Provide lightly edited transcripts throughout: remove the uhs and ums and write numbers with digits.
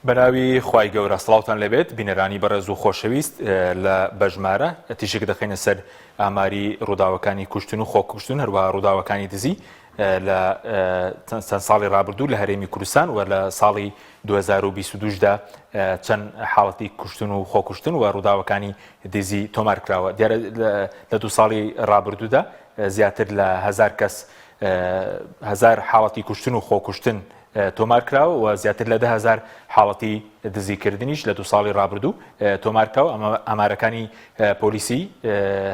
بەناوی خوای گەورە سڵاوتان لێبێت بینەرانی بەڕێز و خۆشەویست لە بەژمارە تیشک دەخەینە سەر ئاماری ڕووداوەکانی کوشتن و خۆکوشتن هەروەها ڕووداوەکانی دزی لە چەند ساڵی ڕابردوو لە هەرێمی کوردستان و لە ساڵی 2022 دا چەند حاڵەتی کوشتن و خۆکوشتن و ڕووداوەکانی دزی تۆمار کراوە دیارە لە دوو ساڵی ڕابردوودا زیاتر لە هەزار کەس هەزار حاڵەتی کوشتن و خۆکوشتن تۆمار کراوە و زیاتر لە 10هزار حاڵەتی دزیکردنیش لە دو ساڵی ڕابردوو تۆمار کراوە ئەمە ئامارەکانی پۆلیسی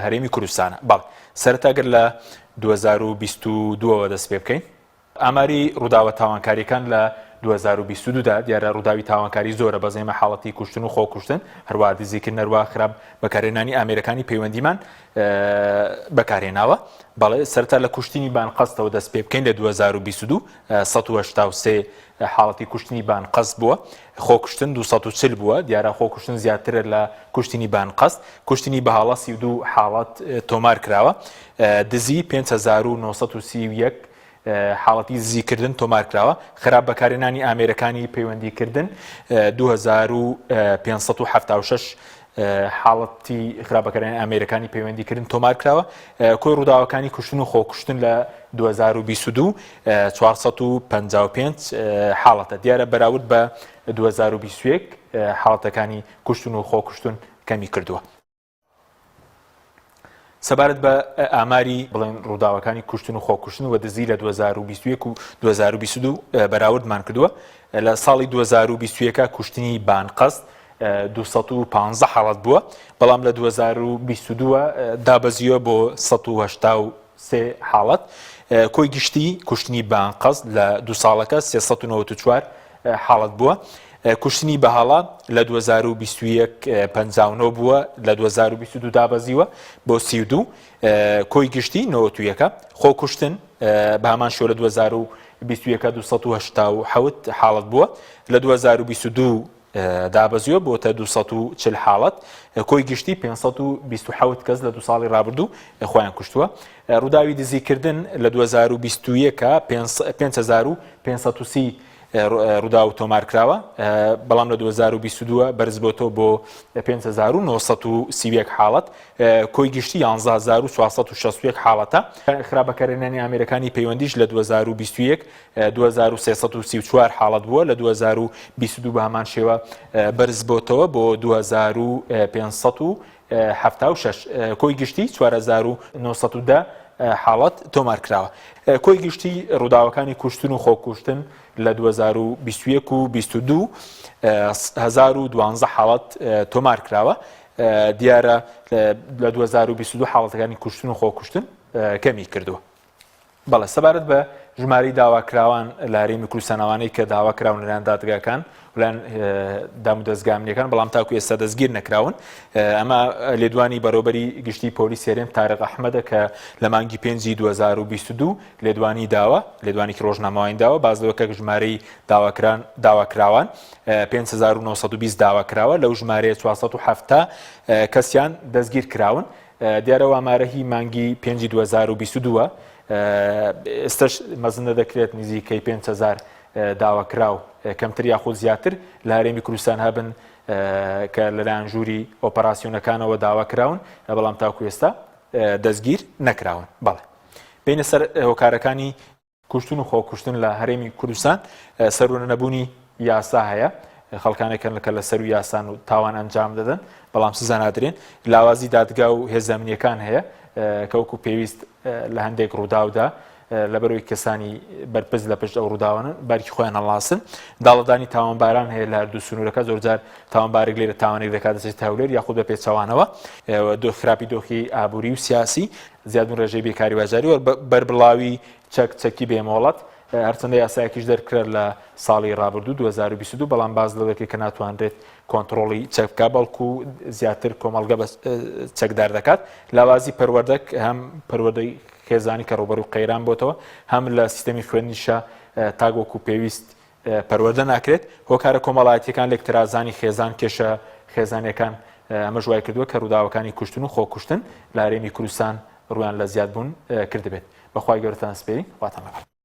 هەرێمی کوردستانە بەڵ سەرەتا گەر لە 2022ەوە دەست پێ بکەین ئاماری ڕووداوە تاوانکاریەکان لە 2022 دا دیارە ڕووداوی تاوانکاری زۆرە بەس ئێمە حاڵەتی کوشتن و خۆکوشتن هەروە دزیکردن هەروە خراپ بەکارهێنانی ئامێرەکانی پەیوەندیمان بەکارهێناوە بەڵێ سەرتا لە کوشتنی بان قەستەوە دەست پێ بکەین لە 2022 183 حاڵەتی کوشتنی بان قەست بووە خۆکوشتن 240 بووە دیارە خۆکوشتن زیاترە لە کوشتنی بان قەست کوشتنی بە هەڵە 32 حاڵەت تۆمار کراوە دزی 5931 حاڵەتی دزیکردن تۆمارکراوە، خراپ بەکارهێنانی ئامێرەکانی پەیوەندیکردن 2576 حاڵەتی خراپ بەکارهێنانی ئامێرەکانی پەیوەندیکردن تۆمارکراوە، کۆی ڕووداوەکانی کوشتن و خۆکوشتن لە 2022 455 حاڵەتە، دیارە بەراورد بە 2021 حاڵەتەکانی کوشتن و خۆکوشتن کەمی کردووە. سەبارەت بە ئاماری بڵێن ڕووداوەکانی کوشتن و خۆکوشتن و دزی لە 2021 و 2022 بەراوردمان کردووە لە ساڵی 2021 کوشتنی بانقەست 215 حاڵەت بووە بەڵام لە 2022 دابەزیوە بۆ 183 حاڵەت کۆی گشتی کوشتنی بانقەست لە دو ساڵەکە 394 حاڵەت بووە. کوشتنی بە هەڵە لە 2021 59 بووە لە 2022 دابەزیوە بۆ 32 کۆی گشتی 91 خۆکوشتن بە هەمان شێوە لە 2021 287 حاڵەت بووە لە 2022 دابەزیوە بۆتە 240 حاڵەت کۆی گشتی 527 کەس لە دو ساڵی رابردوو خۆیان کوشتووە ڕووداوی دزیکردن لە 2021 5530 ڕووداو تۆمارکراوە، بەڵام لە 2022 بەرزبۆتەوە بۆ 5931 حاڵەت، کۆی گشتی 11461 حاڵەتە. خراپ بەکارهێنانی ئامێرەکانی پەیوەندیش لە 2021 2334 حاڵەت بووە، لە 2022 بە هەمان شێوە بەرزبۆتەوە بۆ 2576، کۆی گشتی 4910 حاڵەت تۆمارکراوە. کۆی گشتی ڕووداوەکانی کوشتن و خۆکوشتن لە 2021 و 22 1012 حاڵەت تۆمار کراوە. دیارە لە 2022 حاڵەتەکانی کوشتن و خۆکوشتن کەمی کردووە. بەڵێ سەبارەت بە ژمارەی داواکراوان لە هەرێمی کوردستان ئەوانەی کە داوا کراون لەلایەن دادگاکان لەلایەن دامودەزگا ئەمنیەکان بەڵام تاکو ئێستا دەستگیر نەکراون ئەمە لێدوانی بەڕێوبەری گشتی پۆلیس هەرێم تارق ئەحمەدە کە لە مانگی پێنجی 2022 لێدوانی داوە لێدوانێکی ڕۆژنامەوانی داوە باز لەوە کە ژمارەی داواکران داواکراوان 5920 داواکراوە لەو ژمارەیە 470 کەسیان دەستگیر کراون دیارە ئەو ئامارە هی مانگی پێنجی 2022 ئێستش مەزندە دەکرێت نزیکەی 5000 داواکراو کەمتر یاخود زیاتر لە هەرێمی کوردستان هەبن کە لەلایەن ژووری ئۆپەراسیۆنەکانەوە داوا کراون بەڵام تاکو ئێستا دەستگیر نەکراون بەڵێ بینە سەر هۆکارەکانی کوشتن و خۆکوشتن لە هەرێمی کوردستان سەروەر نەبوونی یاسا هەیە، خەڵکانێک هەن کە لە سەروو یاسان و تاوان ئەنجام دەدەن بەڵام سزا نادرێن، لاوازی دادگا و هێزە ئەمنییەکان هەیە کە وەکو پێویست لە هەندێک ڕووداودا لەبەرەوەی کەسانی بەرپرس لە پشت ئەو ڕووداوانن بارکی خۆیان هەڵناسن، داڵدەدانی تاوانباران هەیە لە هەردوو سنوورەکە زۆرجار تاوانبارێک لێرە تاوانێک دەکات دەچێتە هەولێر یاخود بە پێچەوانەوە خراپی دۆخی ئابووری و سیاسی زیادبوون ڕێژەی بێکاری و هەژاری و بەربڵاوی چەک، چەکی بێ مۆڵەت، هەرچەندە یاسایەکیش دەرکرا لە ساڵی ڕابردوو 2022 بەڵام باس لەوە دەکرێت کە ناتوانرێت کۆنتڕۆڵی چەک بکات بەڵکو زیاتر کۆمەڵگە بە چەکدار دەکات. لاوازی پەروەردە هەم پەروەردەی خێزانی کە ڕووبەڕووی قەیران بۆتەوە هەم لە سیستەمی خوێندنیشا تاک وەکو پێویست پەروەردە ناکرێت، هۆکارە کۆمەڵایەتییەکان، لێکترازانی خێزان، کێشە خێزانییەکان، ئەمەش وایکردووە کە ڕووداوەکانی کوشتن و خۆکوشتن لە هەرێمی کوردستان ڕوویان لە زیادبوون کردبێت. بە خوای گەورەتان سپێرین، خواتان لەگەڵ.